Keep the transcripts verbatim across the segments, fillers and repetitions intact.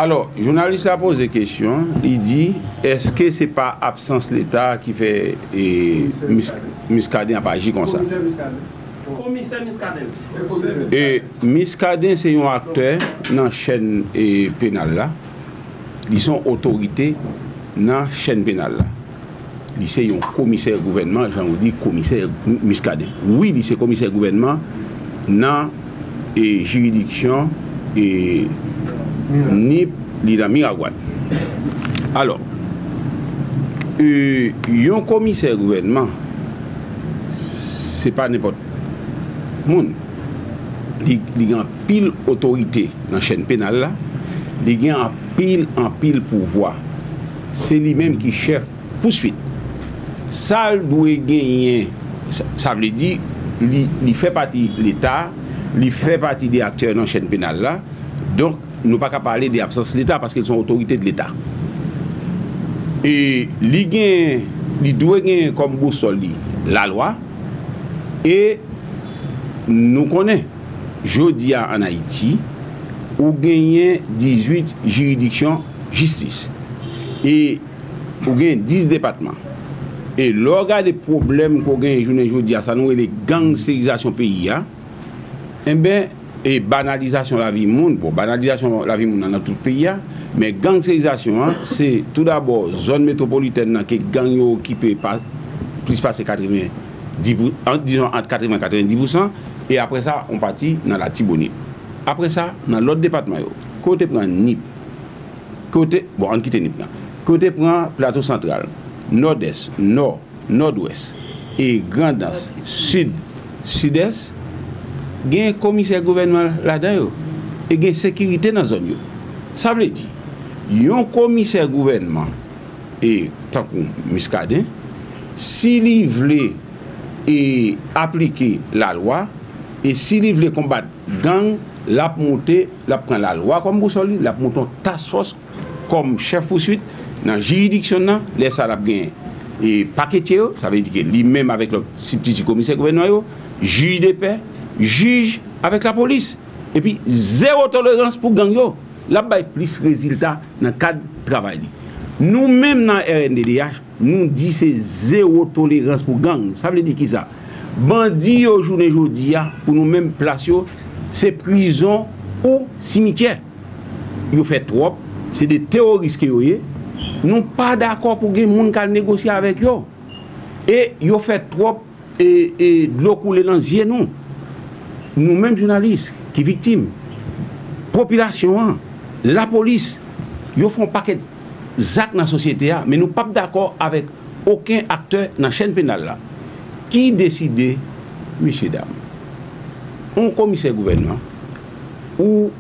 Alò, jounalis la poze kesyon, li di, èske se pa absans Leta ki fè e, Mis, Muscadin ap aji konsa? Komisè Muscadin. E Muscadin se yon aktè nan chèn e, penal la. Li se yon otorite nan chèn penal la. Li se yon komisè gouvènman, jan ou di, komisè Muscadin. Wi, li se komisè gouvènman nan e, jiridiksyon e, Nip, li nan Miragwàn. Alò, e, yon komisè gouvènman, se pa nenpòt moun. Li, li gen anpil otorite nan chèn penal la. Li gen anpil, anpil pouvwa. Se li menm ki chèf pouswit. Sa l dwe genyen, sa, sa vle di, li, li fè pati Leta, li fè pati de aktè nan chèn penal la. Donk, nou pa ka pale de absans Leta paske l se yon otorite de Leta. E li gen, li dwe genyen kòm bousòl li lalwa. E nou konnen, jodi a ann Ayiti, ou genyen dizuit jiridiksyon jistis. E ou genyen dis depatman. E lè w gade pwoblèm ke w genyen jounen jodi a, sa nou rele gangsterizasyon peyi a, enben, e banalizasyon lavi moun, bon, banalizasyon lavi moun nan, nan tout peyi a, men gangsterizasyon an, se toudabò zòn metwopolitèn nan ke gang yo okipe pa plis pase katreven dis pou, ant, dizon, ant katreven e katrevendis pousan, e apre sa, yon pati nan Latibonit. Apre sa, nan lòt depatman yo, ke w te pran Nip, ke w te, bon, ann kite Nip nan, ke w te pran Plato Santral, Nòdès, Nò, Nòdwès, e Grandans, Sid, Sidès, gen komisè gouvènman ladan yo, e gen sekirite nan zòn yo. Sa vle di, yon komisè gouvènman, e tankou Muscadin, si li vle e aplike lalwa, e si li vle konbat gang, l ap moute, l ap pran lalwa kòm bousòl li, l ap moute yon task force kòm chèf pouswit nan jiridiksyon nan, lè sa l ap gen e paketye yo, sa vle di ke li menm avèk lòt sibtiti komisè gouvènman yo, jij de pè, jij avèk lapolis. Epi zewo tolerans pou gang yo. L ap bay plis rezilta nan kad travay li. Nou menm nan R N D D H, nou di se zewo tolerans pou gang. Sa vle di kisa? Bandi yo jounen jodi a, pou nou menm plas yo, se prizon ou simityè. Yo fè twòp, se de teworis ke yo ye. Nou pa dakò pou gen moun k al negosye avèk yo. E yo fè twòp e, e dlo koule nan zye nou. Nou menm jounalis ki viktim, popilasyon an, lapolis, yo fè yon pakèt zak nan sosyete a, men nou p ap dakò avèk okenn aktè nan chèn penal la ki deside, mesyedam, yon komisè gouvènman, ou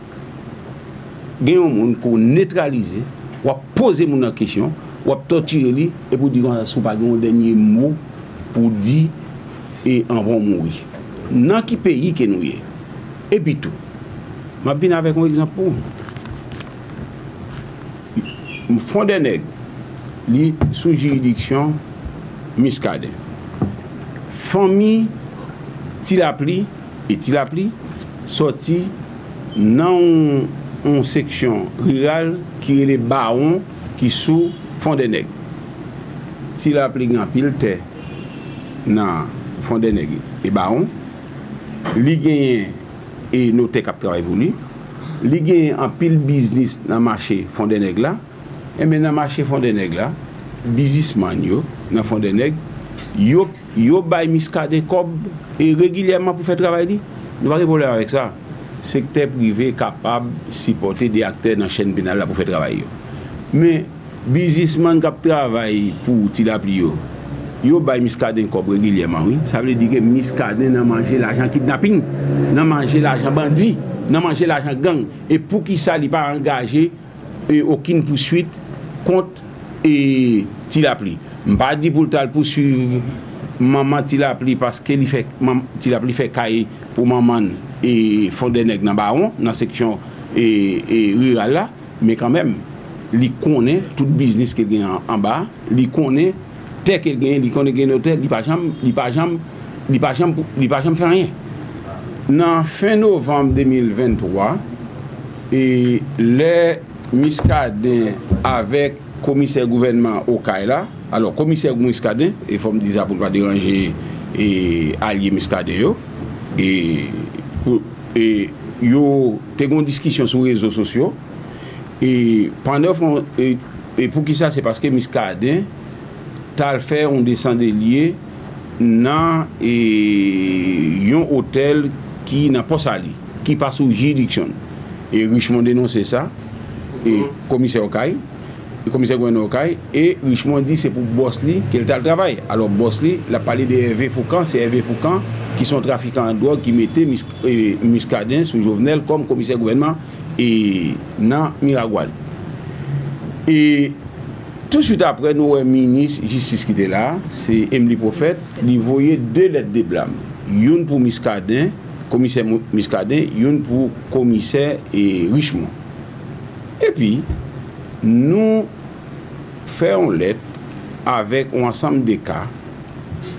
gen yon moun ke w netralize, w ap poze moun nan kesyon, w ap tòtire li, epi w di konsa si w pa gen yon dènye mo pou w di e anvan w mouri. Nan ki peyi ke nou ye? Epi tou, m ap vin avèk yon egzanp pou ou. Fondènèg, li sou jiridiksyon Muscadin. Fanmi Ti Lapli, e Ti Lapli sòti nan yon, yon seksyon riral ki rele Bawon, ki sou Fondènèg. Ti Lapli gen anpil tè nan Fondènèg e Bawon. Li genyen e notè k ap travay pou li. Li genyen anpil biznis nan mache Fondènèg la. Enben, nan mache Fondènèg la, biznismann yo nan Fondènèg, yo, yo bay Muscadin kòb e regilyèman pou fè travay li. Nou pa gen pwoblèm avèk sa. Sektè prive kapab sipòte de aktè nan chèn penal la pou fè travay yo. Men, biznismann k ap travay pou Ti Lapli yo, yo bay Muscadin kòb regilyèman, wi. Sa vle di ke Muscadin nan manje lajan kidnaping, nan manje lajan bandi, nan manje lajan gang. E poukisa li pa angaje e okenn pouswit kont e Ti Lapli? M pa di pou l t al pouswiv manman Ti Lapli paske li fè, manm, Ti Lapli fè kay pou manman l e Fondènèg nan Bawon, nan seksyon e, e riral la. Men kanmenm, li konnen tout biznis ke l gen an, anba, li konnen tè ke l genyen, li konnen gen notè, li pa janm, li pa janm, li pa janm, li pa janm fè anyen. Nan fen novanm de mil venntwa, e lè Muscadin avèk komisè gouvènman Okay la. Alò, komisè Muscadin, e fò m di sa pou n pa deranje e alye Muscadin yo, e, pou, e yo te gen yon diskisyon sou rezo sosyo, e pandan fon, e, e poukisa, se paske Muscadin t al fè yon desandelye nan e, yon otèl ki nan Pòsali, ki pa sou jiridiksyon l. E Richemond denonse sa, e komisè Okay, e komisè gouvènman Okay, e Richemond di se pou bòs li ke l t al travay. Alò, bòs li, l ap pale de Hervé Foucan, se Hervé Foucan ki se yon trafikan dwòg ki mete Mis-, e, Muscadin sou Jovenel kòm komisè gouvènman e nan Miragwàn. E touswit apre, nou wè minis jistis ki te la, se Emmelie Prophète, li voye de lèt de blam. Youn pou Muscadin, komisè Mu-, Muscadin, youn pou komisè e Richemond. Epi, nou fè yon lèt avèk yon ansanm de ka,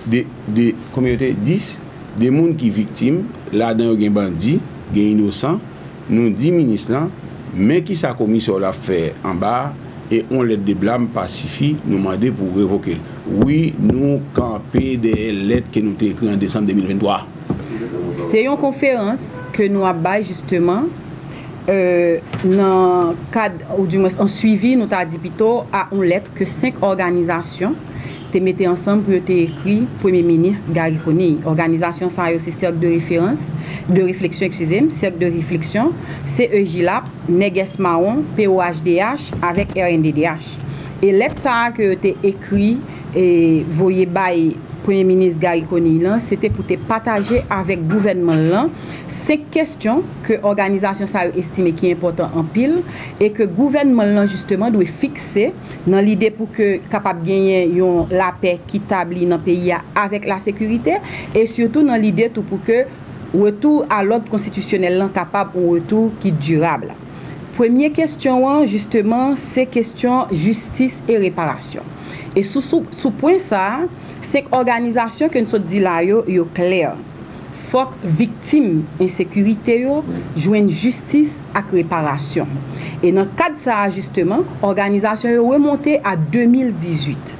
de, de, konbyen yo te? Dis, de moun ki viktim, ladan yo gen bandi, gen inosan. Nou di minis lan, men kisa komisè w la ap fè anba a, e yon lèt de blam pa sifi, nou mande pou revoke l. Wi, nou kanpe dèyè lèt ke nou te ekri an desanm de mil venntwa. Se yon konferans ke nou ap bay, jisteman, euh, nan kad, oudimwens an swivi, nou ta di pito, a yon lèt ke senk òganizasyon te mete ansanm pou yo te ekri Premye Minis Garry Conille. Òganizasyon sa yo se Cercle de Référence, de Réflexion, eskize m, Cercle de Réflexion, C E J lap, Nègès Mawon, P O H D H, avèk R N D D H. E lèt sa a ke yo te ekri e voye bay Premye Minis Garry Conille lan, se te pou te pataje avèk gouvènman l lan senk kesyon ke òganizasyon sa yo estime ki enpòtan anpil e ke gouvènman l lan, jisteman, dwe fikse nan lide pou ke kapab genyen yon lapè ki tabli nan peyi a avèk lasekirite, e sitou nan lide tou pou ke retou a lòd konstitisyonèl lan kapab yon retou ki dirab. Premye kesyon an, jisteman, se kesyon jistis e reparasyon. E sou, sou, sou pwen sa a, senk òganizasyon ke n sot di la yo, yo klè. Fòk viktim ensekirite yo jwenn jistis ak reparasyon. E nan kad sa a, jisteman, òganizasyon yo remonte a de mil dizuit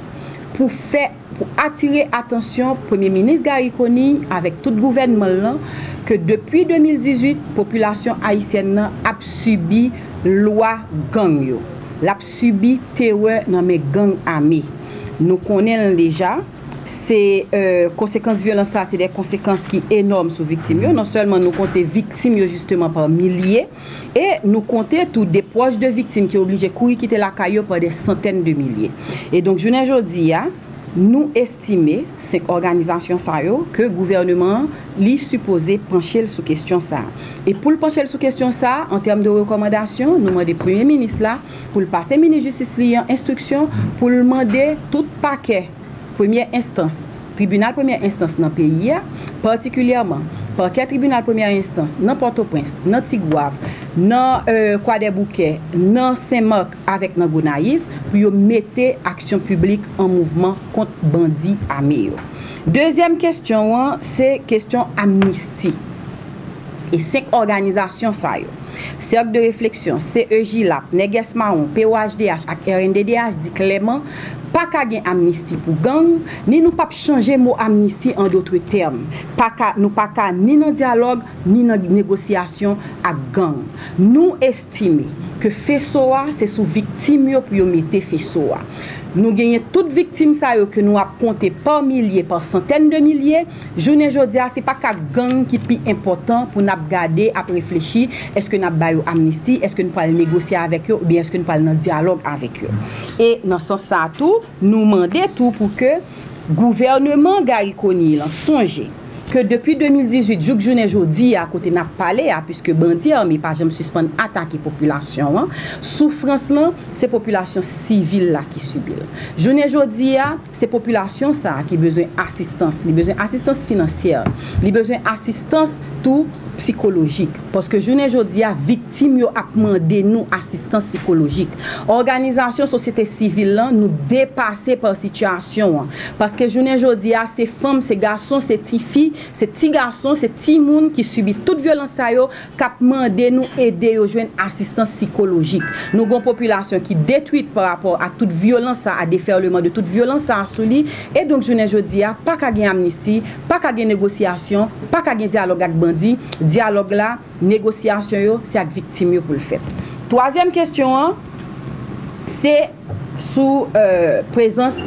pou fè, pou atire atansyon Premye Minis Garry Conille avèk tout gouvènman l lan ke depi de mil dizuit, popilasyon ayisyèn nan ap sibi lwa gang yo. L ap sibi terè nan men gang ame. Nou konnen l deja. Se, euh, konsekans vyolans sa, se de konsekans ki enòm sou viktim yo. Non sèlman nou konte viktim yo jisteman pa milye, e nou konte tou de pwòch de viktim ki oblije kouri kite lakay yo pa de santèn de milye. E donk, jounen jodi a, nou estime, senk òganizasyon sa yo, ke gouvèneman an, li sipoze panche l sou kesyon sa a. E pou l panche l sou kesyon sa a, an tèm de rekòmandasyon, nou mande Premye Minis la pou l pase minis jistis li an enstriksyon pou l mande tout pakè premyè enstans, tribinal premyè enstans nan peyi a, patikilyèman pakè tribinal premyè enstans nan Pòtoprens, nan Tigwav, nan, euh, Kwadèboukè, nan Senmak avèk nan Gonayiv, pou yo mete aksyon piblik an mouvman kont bandi ame yo. Dezyèm kesyon an, se kesyon amnisti. E senk òganizasyon sa yo, Cercle de Réflexion, C E J lap, Nègès Mawon, P O H D H ak R N D D H di klèman, pa ka gen amnisti pou gang, ni nou p ap chanje mo amnisti an dotre tèm. Pa ka, nou pa ka ni nan dyalòg, ni nan negosyasyon ak gang. Nou estime ke feso a, se sou viktim yo pou yo mete feso a. Nou genyen tout viktim sa yo ke nou ap konte pa milye, pa santèn de milye. Jounen jodi a, se pa ka gang ki pi enpòtan pou n ap gade, ap reflechi, èske n ap ba yo amnisti, èske n pral negosye avèk yo, oubyen èske n pral nan dyalòg avèk yo. E nan sans sa a tou, nou mande tou pou ke gouvèneman Garry Conille lan sonje ke depi de mil dizuit jouk jounen jodi a, kote n ap pale a, piske bandi ame pa janm sispann atake popilasyon an, soufrans lan, se popilasyon sivil la ki sibi l. Jounen jodi a, se popilasyon sa a ki bezwen asistans. Li bezwen asistans finansyè. Li bezwen asistans tou sikolojik. Paske jounen jodi a, viktim yo ap mande nou asistans sikolojik. Òganizasyon sosyete sivil lan, nou depase pa sitiyasyon an. Paske jounen jodi a, se fanm, se gason, se tifi, se ti gason, se timoun ki sibi tout vyolans sa yo, k ap mande nou ede yo jwenn asistans sikolojik. Nou gen yon popilasyon ki detwit pa rapò a tout vyolans sa, a defèleman de tout vyolans sa sou li. E donk, jounen jodi a, pa ka gen amnisti, pa ka gen negosyasyon, pa ka gen dyalòg ak bandi. Dyalòg la, negosyasyon yo, se ak viktim yo pou l fèt. Twazyèm kesyon an, se sou, euh, prezans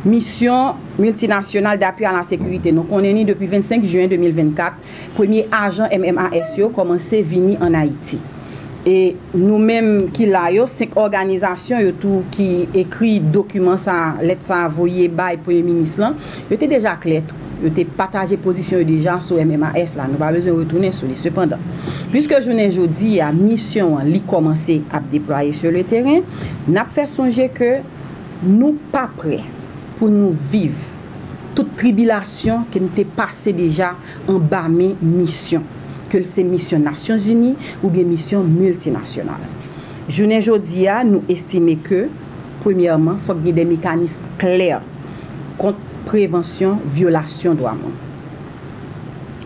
misyon miltinasyonal dapui a la sekirite. Nou konnen ni depi vennsenk jen de mil vennkat, premye ajan M M A S yo kòmanse vini ann Ayiti. E nou menm ki la yo, senk òganizasyon yo tou ki ekri dokiman sa, lèt sa voye bay premye minis lan, yo te deja klè tou. Yo te pataje pozisyon yo deja sou M M A S la. Nou pa bezwen retounen sou li. Sepandan, piske jounen jodi a, misyon an, li kòmanse ap deplwaye sou le teren, n ap fè sonje ke nou pa prè pou nou viv tout tribilasyon ke n te pase deja anba men misyon, ke l se misyon Nasyonzini oubyen misyon miltinasyonal. Jounen jodi a, nou estime ke, premyèman, fòk gen de mekanism klè kont prevansyon vyolasyon dwa moun.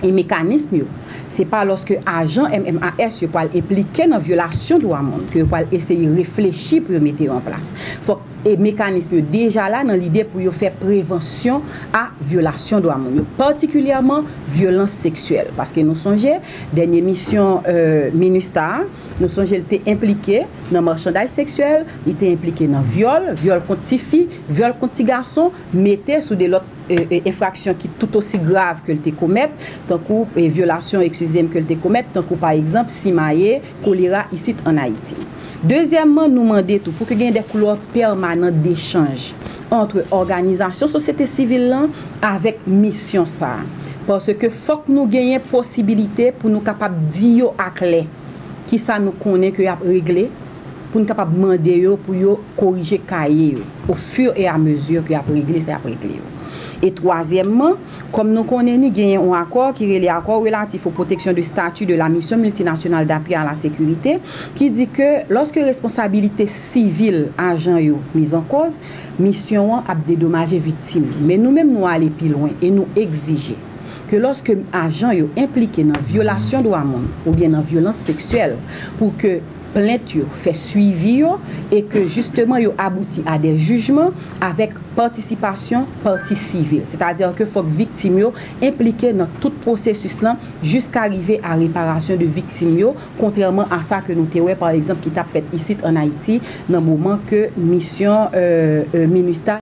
E mekanism yo, se pa lòske ajan M M A S yo pral enplike nan vyolasyon dwa moun ke yo pral eseye reflechi pou yo mete yo an plas. Fòk e mekanism yo deja la nan lide pou yo fè prevansyon a vyolasyon dwa moun yo, patikilyèman vyolans seksyèl. Paske nou sonje, dènye misyon, euh, MINUSTAH a, nou sonje l te enplike nan machandaj seksyèl, li te enplike nan vyòl, vyòl kont tifi, vyòl kont ti gason, mete sou de lòt, e, e, enfraksyon ki tout osi grav ke l te komèt, tankou, e, vyolasyon, eskize m, ke l te komèt, tankou pa egzanp simaye kolera isit ann Ayiti. Dezyèmman, nou mande tou pou ke gen de koulwa pèmanan dechanj ant òganizasyon sosyete sivil lan avèk misyon sa a. Paske fòk nou genyen posibilite pou nou kapab di yo aklè kisa nou konnen ke y ap regle, pou n kapab mande yo pou yo korije kaye yo, au fur et à mesure ke y ap regle sa y ap regle yo. E twazyèmman, kòm nou konnen ni genyen yon akò ki rele Accord relatif aux protections de statut de la Mission Multinationale d'Appui à la Sécurité, ki di ke lòske responsabilite sivil ajan yo mizankoz, misyon an ap dedomaje viktim. Men nou menm, nou ale pi lwen e nou egzije ke lòske ajan yo enplike nan vyolasyon dwa moun oubyen nan vyolans seksyèl, pou ke plent yo fè swivi yo e ke jisteman yo abouti a de jijman avèk patisipasyon pati sivil. Sètadi ke fòk viktim yo enplike nan tout pwosesis lan jiska rive a reparasyon de viktim yo, kontrèman a sa ke nou te wè, pa egzanp, ki t ap fèt isit ann Ayiti nan moman ke misyon, euh, euh, MINUSTAH